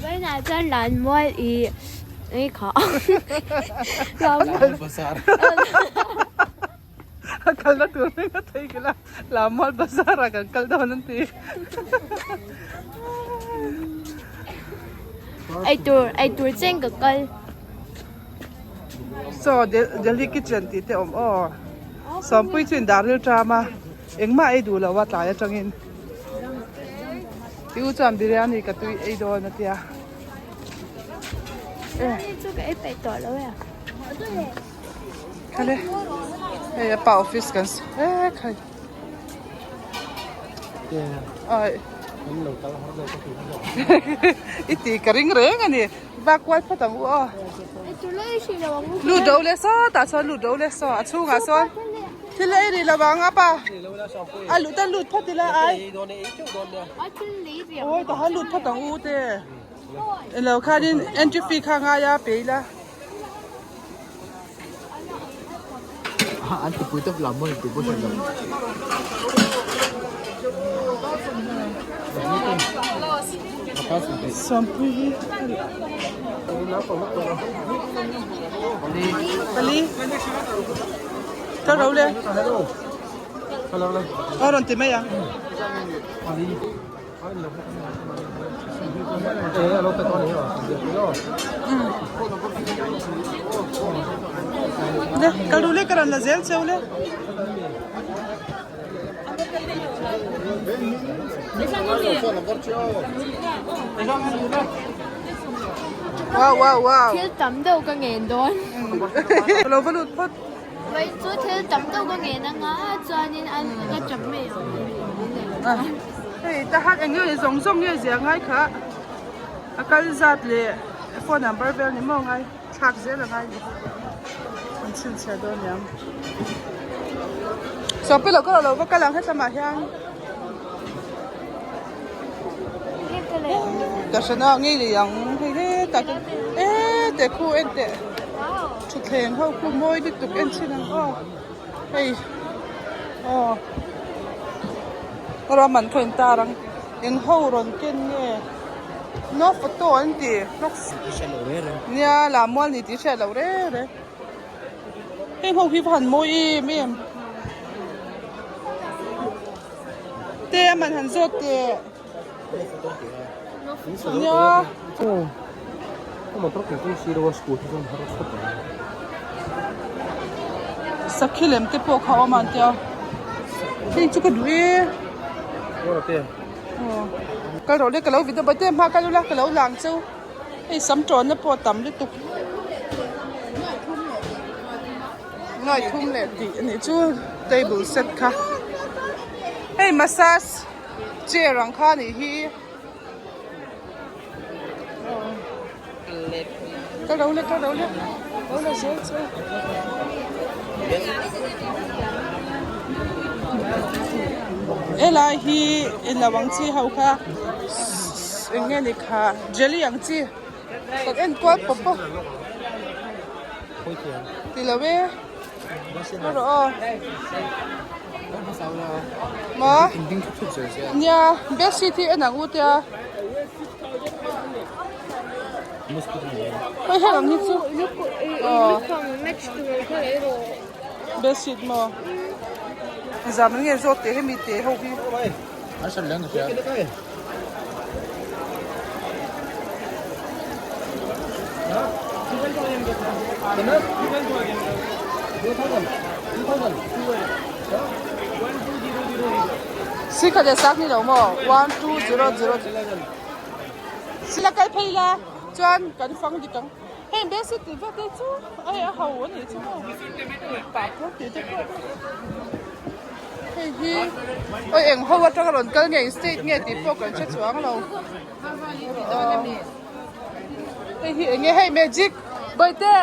Vawiinah chuan Lanmual i ei kha A kalna tur reng a thei kila Lammual bazar ah kan kal dawn an ti. Eitur eitur chen ka kal. Saw Delhi kitchen tih te awm aw. Sawmpui chu in dah ril ṭam a, engmah ei duh lo a tlai aṭangin. I u chuan biryani ka tui ei dawn a tia. Biryani chu ka ei peih tawh lo e. Khale hei a pa office kan e khai. Ai. I ti ka ring reng a ni. Bak kual phawt ang u aw. Lut do le saw tah chuan lut do le saw a chhungah sawn thil ei rih lo ang a pa a lut a lut phawt ila ai awi tah hian lut phawt ang u te englo khanin entry fee kha ngai a pe ila. An tupui tawp lam maw tih pawh hriat loh. Sawmpui hi pali ka ro le a rawn ti mai ang. Le kal duh le ka rawn la zel cheu le. Wow wow wow. Thil tam deuh ka ngen dawn. Ka lo va lut phawt. Vawiin chu thil tam deuh ka ngen anga chuanin an ka tap mai ang. Hei ta han eng nge zawng zawng nge zia ngai kha a kal zat leh phone number vel ni maw ngai thlak zel a ngai ni an chhinchhiah dawn niang sawmpi lo ka lo va kal ang hetlamah hian ka hre na ngei leh ang hei hetah te e te khu en teh thutthleng ho khu mawi lutuk en chhin ang aw hei aw ram an khaw in tar ang eng ho rawn ken nge no photo an ti nia lammual ni tih hriat loh reng reng heng ho hi va han mawi em em. Te a man han zawt teh. Nia. Sakhi lem te pawh kha awm an tia. Hei chu ka duh e. Kal rawh le ka lo video bai te hma kal ula ka lo lang cheu. Hei sam tawnna pawh a tam lutuk. Nuai thum leh tih a nih chu table set kha hei massage chair ang kha a nih hi ka lo le ka lo le lo la zel chu helai hi englo ang chi ho kha eng nge ni kha jelly ang chi. Kan en kual pawp a ti lo e a rawh aw maw nia bedsheet hi en ang u tia hei heng ang hi chu aw bedsheet maw zam nge zawk teh hemi te ho hi. Sikha leh sak ni lo maw 1200 sila kal phei la chuan kan fang dik ang hei basic tih vel te chu hei a ho a nih chu maw pah pawh tih te pawh Hei hi awi eng ho atanga rawn kal nge eng state nge tih pawh kan hre chuang lo hei hi eng nge hei magic bawihte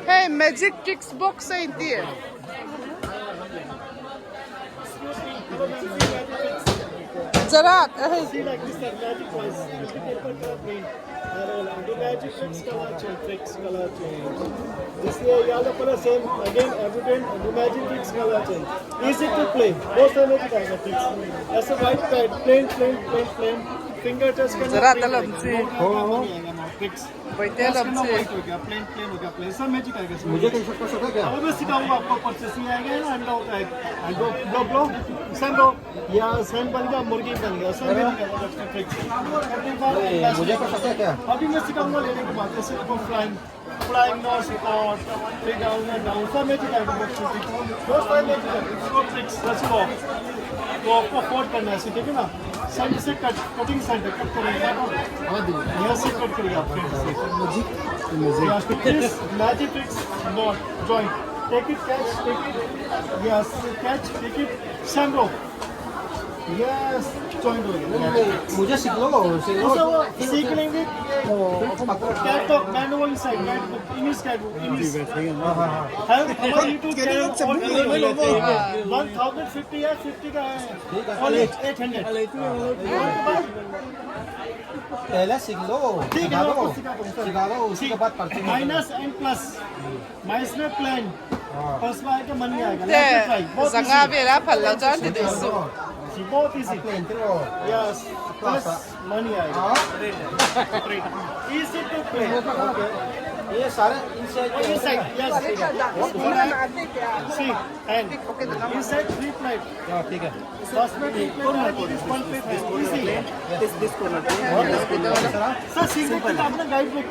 hei magic tricks box a inti Gerard hei. Magic tricks colour change tricks colour change this yellow colour same again every magic tricks colour change easy to play बहुत सारे magic आएगा tricks ऐसे white pad plain plain plain plain finger touch करना Zara lam chi. Tricks Bawitea lam chi. हो गया plane plane हो गया plane सब magic आएगा इसमें मुझे कहीं सब पता क्या अब मैं सिखाऊंगा आपको परचेसिंग आएगा ना अंडा होता है अंडो blow blow Sam या सैम बन गया मुर्गी बन गया सब मैजिक आएगा ट्रिक्स मुझे कर सकता है क्या अभी मैं सिखाऊंगा लेने के बाद जैसे देखो flying flying not record फिर डाउन डाउन सब मैजिक आएगा बहुत सारे मैजिक आएगा tricks let's go तो आपको अफोर्ड करना है ठीक है ना सेंटर से cut cutting centre cut करेंगे आप यहाँ से कट करिए आप magic magic tricks not joint take it catch take it yes catch take it same rope yes joint हो गया मुझे सीख लो सीख लो उसे वो सीख लेंगे cat talk manual inside cat book English cat book English है हमारे YouTube channel 1050 है 50 का है ओनली 800 पहले सीख लो ठीक है सिखा आपको दो सिखा दूँ सिखा दो उसके बाद purchase minus and plus minus में प्लान प्लस में आएगा मन नहीं आएगा Te try बहुत zanga vela phal lo chuan ti dei su. Easy बहुत easy plane तेरे yes plus money आएगा easy to play okay ये सारे inside Inside, yes. See, and inside three plate. हाँ ठीक है First plate, three plate, this one plate is easy. This this corner. Sir, सीखने के लिए आपने guide book.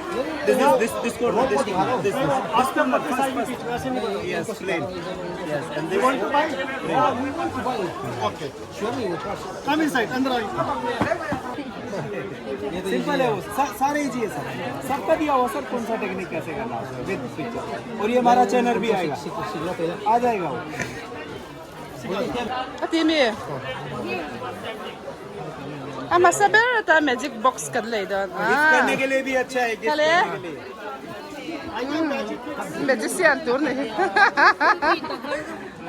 This this this corner. This corner. This this. After practice, I will teach. वैसे नहीं बताऊँगा. Yes, plain. Yes, and You this. want to buy? Yeah, we want to buy. Okay. Show me the first. Come inside, अंदर आइए. Simple है वो सारे easy है सर सबका दिया हुआ सर कौन सा टेक्निक कैसे करना है विद पिक्चर और ये हमारा चैनल भी आएगा सीख सीख लो पहले आ जाएगा वो A ti mi. A hmasa ber ata magic box kan lei dawn a. करने के लिए भी अच्छा है gift Khale. करने के लिए Magician tur ni hi.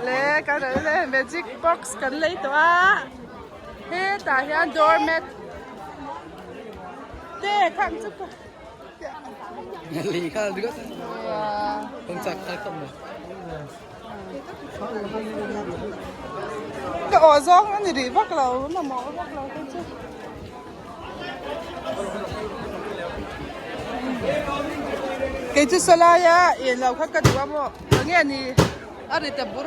Le kan le magic box kan lei tawh a. Hetah hian doormat te khang chu ka. Lì khá là được. Không chặt tay không này. Ka aw zawng a ni rih vak lo mamawh vak lo te chu. Kei chu salaia en lo kha ka duh a maw ka nge ni a ri ta bur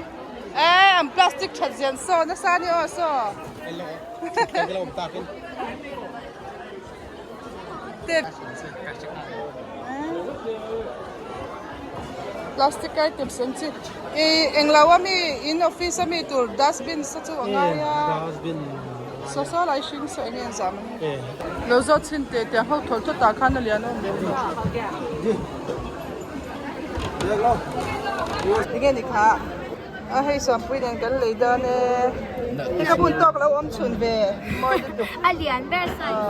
e an plastic that zian saw nasa ni aw saw. Te plastic items an chi ih englo ami in office ami tur dustbin sa chu a ngai a Dustbin. saw saw lai hring saw eng nge an zam ang lo zawt chhin teh tiang ho thawl thawt ah khan a lian a awm leh lo. Được không? Enge ni kha a hei suampui nen kan lei dawn e hei ka bun tawk lo awm chhun ve mawi lutuk. A lian ber size.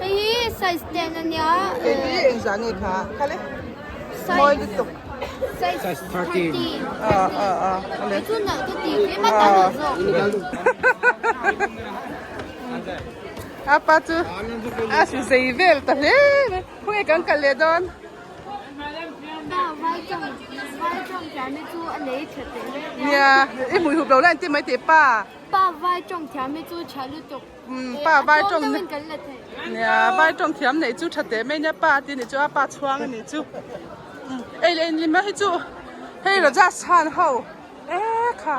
Hei hi size 10 ania. Hei hi engzah nge kha khale mawi lutuk. Size 13. A a a Kei chu nalh ka ti hle mai ta nalh zawk. A pa chu a hri zei vel ta hle mai khawnge kan kal leh dawn. Pa vai tawng vai tawng thiam hi chu a lei tha teh reng a. Nia i hmui hup lo lai an ti mai teh pa. Pa vai tawng thiam hi chu tha lutuk. Pa vai tawng A tlawm deuhin kan la thei. Nia vai tawng thiam neih chu tha teh mai nia pa ti ni chu a pa chhuang a ni chu. Ei leh in lima hi chu hei Rajasthan ho e kha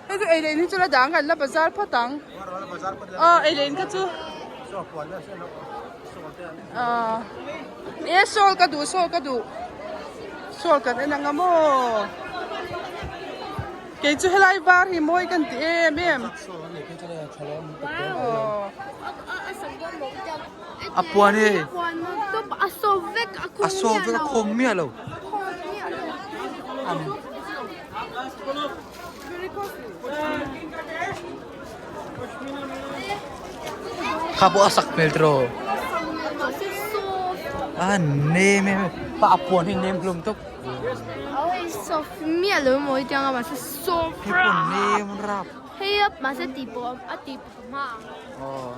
hei chu ei leh in hi chu la dang kan la bazar phawt ang. Aw ei leh in kha chu aw e sawl ka duh sawl ka duh sawl kan en ang a maw kei chu helai var hi mawi kan ti em em. Aw. A puan hi. A saw vek a A saw vek a khawng miah lo. Kha pawh a sak hmel tiraw. A nem em em pa a puan hi nem hlawm tawp. Soft miah lo mawi tiang a mahse soft He puan nem rap. Hei a mahse tih pawh a tih pawh hma ang. Aw.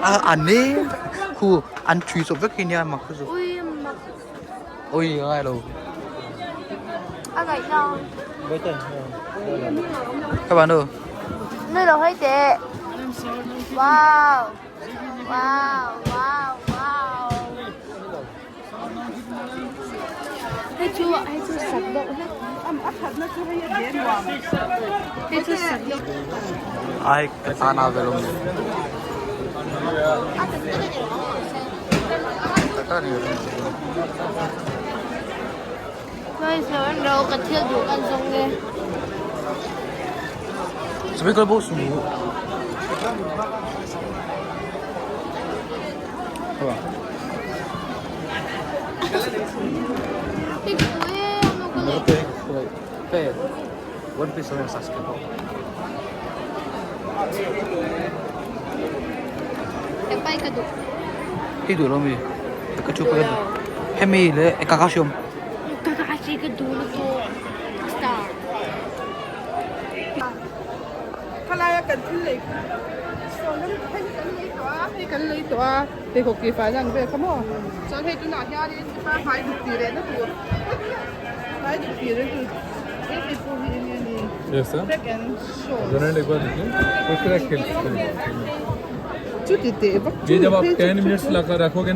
A an ni khu an thui chawp vek hi nia mak khu chu. Ui mak. Ui a ngai lo. A ngaih na. Các bạn ơi. Nơi đâu hay tệ. Wow. Wow, wow, wow. Hei chu hei chu sak deuh hlek. Hei chu sak deuh. Ai ka tana ve lo mi. Ka ni lo. Guys, lo an ro ka thil duh kan zawng e. Sabi ko bo su. One Piece of Sasuke pawh. Hepai ka duh. Hei duh lo mi? Ka chu ka duh. Hemi leh Kakashi awm. Kakashi ka duh lutuk. Star. Khalaia kan thil lei saw lam hei hi kan lei tawh a hei kan lei tawh a pheikhawk tih fai lang vel kha maw chuan hei tunah hianin pa hmai duk tih rehna tur hmai duk tih rehna tur he hei pawh hi eng nge ni back and shoulders chu ti teh vak chu phei chu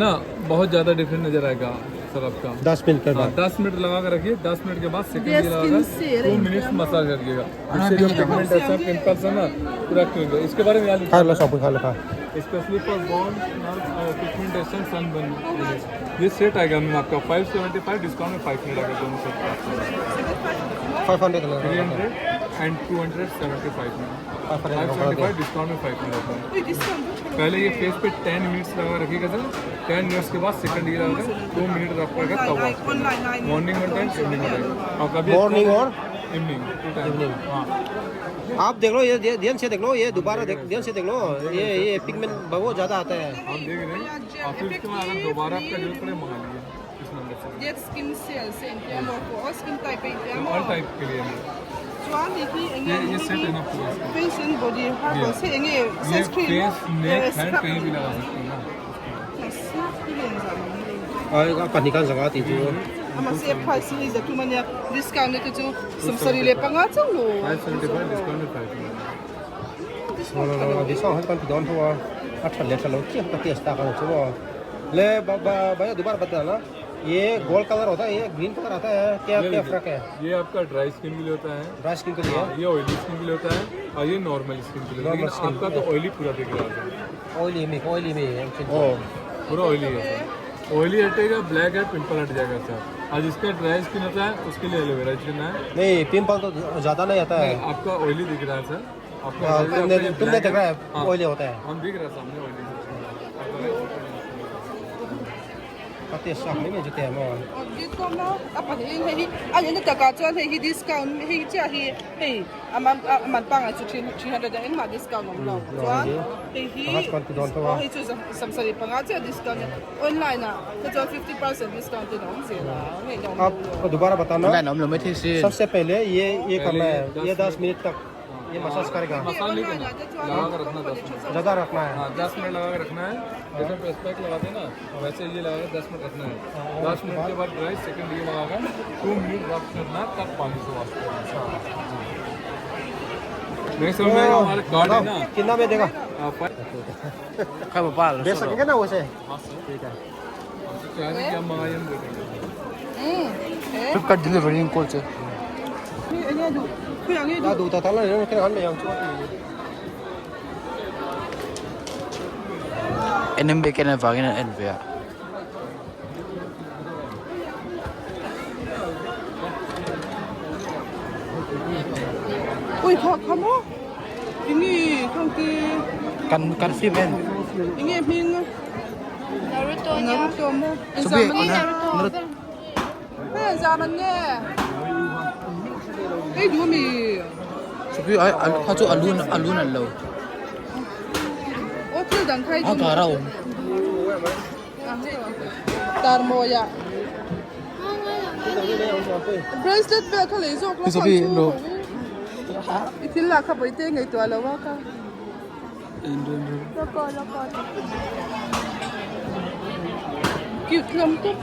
बहुत ज्यादा different नजर आएगा sir आपका दस minute के हाँ, दस मिनट लगा कर रखिए दस मिनट के बाद सेकंड Yes, ये लगा skin two minutes massage करिएगा इससे जो पिगमेंट है पिंपल्स है ना पूरा क्लीन हो इसके बारे में याद खा लो सब खा लो खा specially for bond pigmentation sunburn ये सेट आएगा मैम आपका 575 डिस्काउंट में 500 आएगा दोनों set 500 300 and 275 में 575 डिस्काउंट में 500 आता है पहले ये फेस पे 10 मिनट्स लगा रखिएगा सर 10 मिनट्स के बाद सेकंड ये लगा 2 मिनट रखिएगा तब wash morning one time evening one time और कभी मॉर्निंग और evening to time हाँ आप देख लो ये ध्यान से देख लो ये दोबारा देख ध्यान से देख लो ये ये पिगमेंट बहुत ज़्यादा आता है हम देख रहे हैं और फिर उसके बाद अगर दोबारा आपका जरूरत पड़े मंगा लीजिए इस नंबर से Dead skin cells a intia maw pawh skin type a intia maw all type के लिए है chuan ni hi eng ये nge ये सेट है ना पूरा इसका face and body herbal hei eng nge ये sunscreen face neck hand कहीं भी लगा सकते हैं ना और पन्नी का जगह थी जो ama se price hi za tu mania discount te chu samsari le panga chang lo 575 discount में 500 discount kan don huwa अच्छा ले चलो क्या कति अस्ता का चलो ले भैया दोबारा बताना ये गोल्ड कलर होता है ये ग्रीन कलर आता है क्या क्या फर्क है ये आपका ड्राई स्किन के लिए होता है ड्राई स्किन के लिए ये ऑयली स्किन के लिए होता है और ये नॉर्मल स्किन के लिए लेकिन आपका तो ऑयली पूरा दिख रहा है ऑयली में ऑयली में है पूरा ऑयली है सर ऑयली हटेगा ब्लैक है पिंपल हट जाएगा सर और जिसका ड्राई स्किन होता है उसके लिए aloe vera skin है नहीं पिंपल तो ज़्यादा नहीं आता है आपका ऑयली दिख रहा है सर आपका हाँ, oily, तुमने आपका ये तुमने black देख रहा है हाँ, ऑयली होता है हम दिख रहा है सामने ऑयली कति साफ नहीं जुते हैं मैं discount na a pahnih hei hi a nihna takah chuan hei hi discount hei chiah hi hei a man a man pangngai chu 300 a engmah discount awm lo chuan hei hi aw hei chu samsarih panga chiah discount a online ah te chuan 50% discount ten a awm zel a ngei na awm आप lo दोबारा बताना Online awm lo mai thei sin. सबसे पहले ये ये करना है ये 10 मिनट तक ये मसाज करेगा मसाज नहीं करना लगा कर रखना 10 मिनट ज़्यादा रखना है हाँ 10 मिनट लगा के रखना है जैसे फेस पैक लगाते हैं ना वैसे ये लगा के 10 मिनट रखना है 10 मिनट के बाद ड्राई सेकंड ये लगा कर 2 मिनट रख करना तब पानी से वॉश करना नहीं समझ में आएगा हमारा कार्ड है ना कितना में देगा हाँ, Khai pa pa lo बेच सकेंगे ना वैसे हाँ सर ठीक है हमसे चाह रहे हैं कि हम मंगाए हम दे देंगे Flipkart delivery in call che. hi eng nge duh khawiah nge ना duh दूध था ना फिर हम ले आऊँ NMB ken avangin an en ve a. Ui kha kha maw eng nge khang te Kan kan film en. eng nge hming Naruto nia. Naruto maw eng Sabi zam an Naruto. Naruto. nge eng zam an nge hei duh ami Sabi ai kha chu alun alun an lo. aw thil dang khai A duh dara awm. tar mawi ah. Ngai lo. Bracelet vel kha lei zawk la khang chu ho i thil lah kha bawihte ngaihtuah lo a ka. Cute hlawm tawp.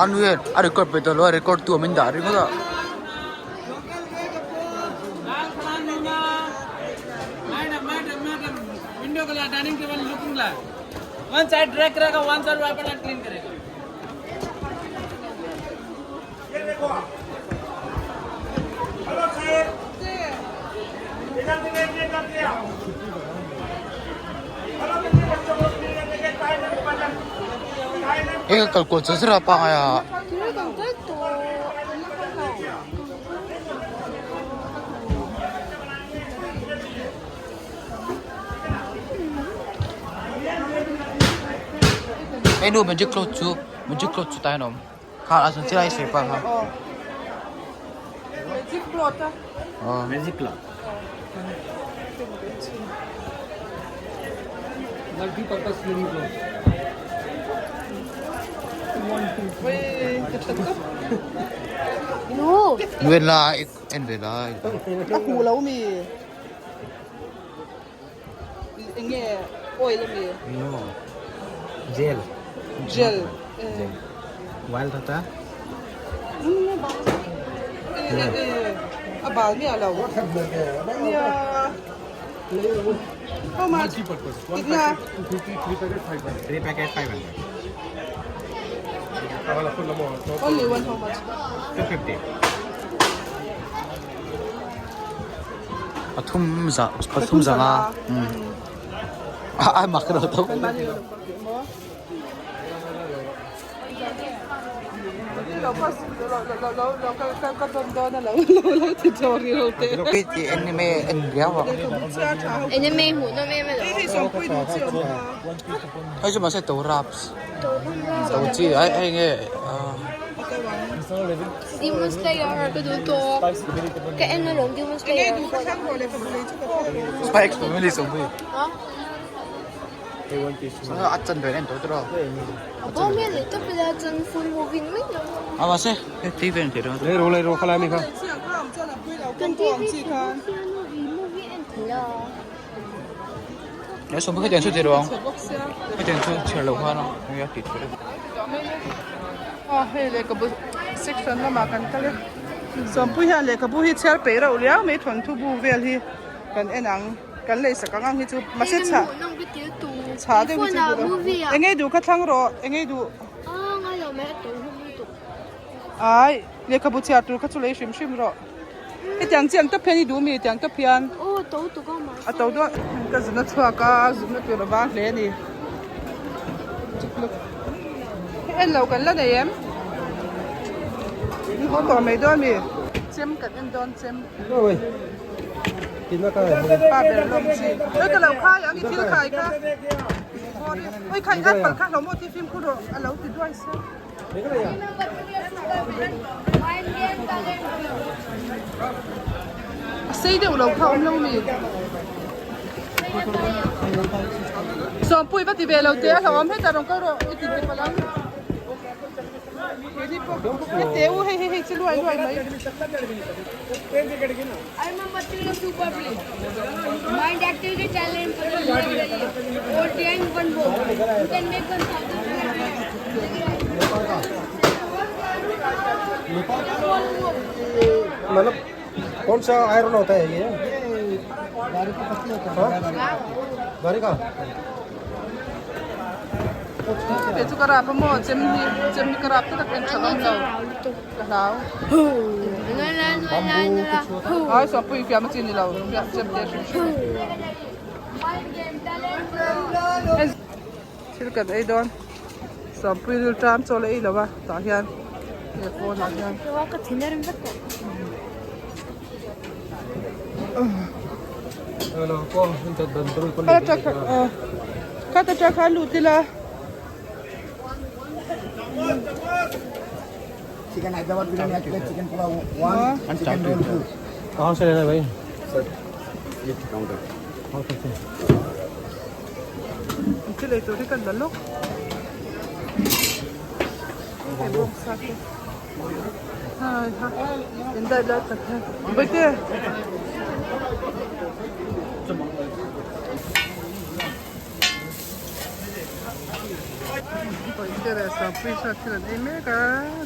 Anu a record pe tawh lo a record tu min dah ringawt a. Hei ka kal kual char char a pangai a. Hei nu magic cloth chu magic cloth chu tain a awm kha a chuan chilai sawi pa kha. Magic cloth a. Magic cloth. Multipurpose cleaning cloth. Nguyên la en ve la. A hmu lo mi. Enge oil ami? No. Gel. Gel. Wild hota. A bal miah lo. Nia. How much? Kitna? 3 packet 500. Only one how much? 250. Pathum za pathum zanga a mak ro to. Anime en riau a. Anime hmuh nawm em alo. Hei chu mahse to raps. To chi ai hei nge Demon Slayer ka duh tawp. Ka en alawm Demon Slayer. Spy X Family sawm hi. A chan ve en tawh tawh. A bawm hian leh tawp ila chuan full movie ni mai lo. A mahse hei TV an tih ringawt. Lei ro lei ro khalai mi kha. Kan TV movie en thei a. Hei sawm hi khatiang chu ti ro ang. Khatiang chu chhiar loh khan a hei a tih theih. A hei lehkhabu section lamah kan kal e. Sawmpui hian lehkhabu hi chhiar peih reuh riau mai thawnthu bu vel hi kan en ang. Kan lei sak ang ang hi chu mahse chhah chhah deuh hi chu duh lo eng nge duh kha thlang rawh eng nge duh ai lehkhabu chhiar tur kha chu lei hrim hrim rawh hetiang chi ang tawp hian i duh mi hetiang tawp hian a to dawn ka zun a chhuak a zun a tur a vang hle a ni en lo kan la nei em ni haw tawh mai dawn mi chem kan en dawn chem. Pa ber lawm chi. Oi ka lo khai ang i thil khai kha. Oi khai at pal kha hlawm aw ti fimkhur rawh a lo ti duai se. A sei deuh lo kha awm lo mi. Sawmpui va ti ve lo te a hlauhawm hetah rawn kal rawh i ti ti palh ang. Hei u hei hei hei chu luai luai mai. मतलब कौन सा iron होता है ये गाड़ी का Te chu ka rap a maw chem hi chem hi ka rap tak en tha ngam lo ka hlau ai saw pui fiam a chi ni lo chem te hrim hrim thil kan ei dawn sawmpui ril ṭam chaw la ei lo a tah hian he pawnah hian Khat atang khan lut ila. Chicken Hyderabad biryani এক plate chicken pulao one chicken roll two कहाँ से लेना है भाई Thil ei tur hi kan la lawk. Hei bawngsa te. Hai ha. In dai lai tak hian. Bawihte. Bawihte leh Sapui chuan thil an ei mek a.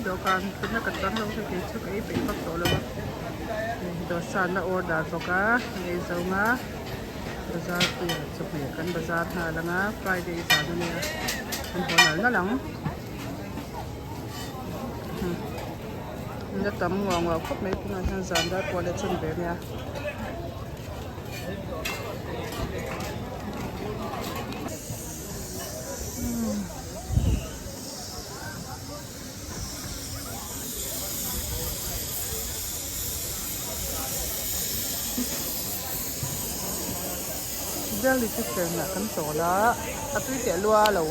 Dawhkan thutna ka chang lo kha kei chu ka ei peih vak tawh lo a. Dosa an la order bawk a. An ei zo nga. Bazar puiah chawhmeh kan bazar nghal ang a Friday zan a nia an haw nal nal ang la tam nguah nguah khawp mai tunah hian zan dar pawh leh chhun ve a nia. Delhi kitchen ah kan chawl a a tui teh lua lo.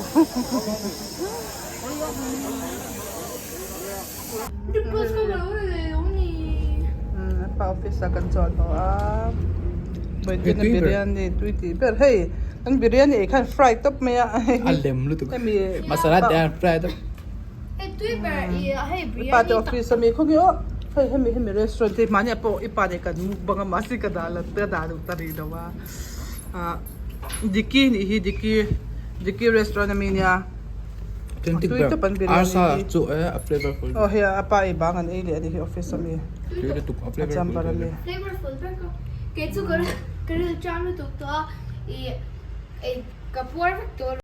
Pa office ah kan chawl hlawh a Vawitin a biryani tui tih ber hei kan biryani ei khan fry tawp mai a. A lem lutuk masala te a fry tawp. I pa te office ami khaw nge aw hei hemi hemi restaurant hi mahni ah pawh i pa nen kan mukbang a mahse ka dah la ka dah duh ta rih lo a ah Diki nih hi Diki Diki restaurant ami nia tui tawp an biryani hi aw hei a pa ei bang an ei leh anih hi office ami a chamber ami.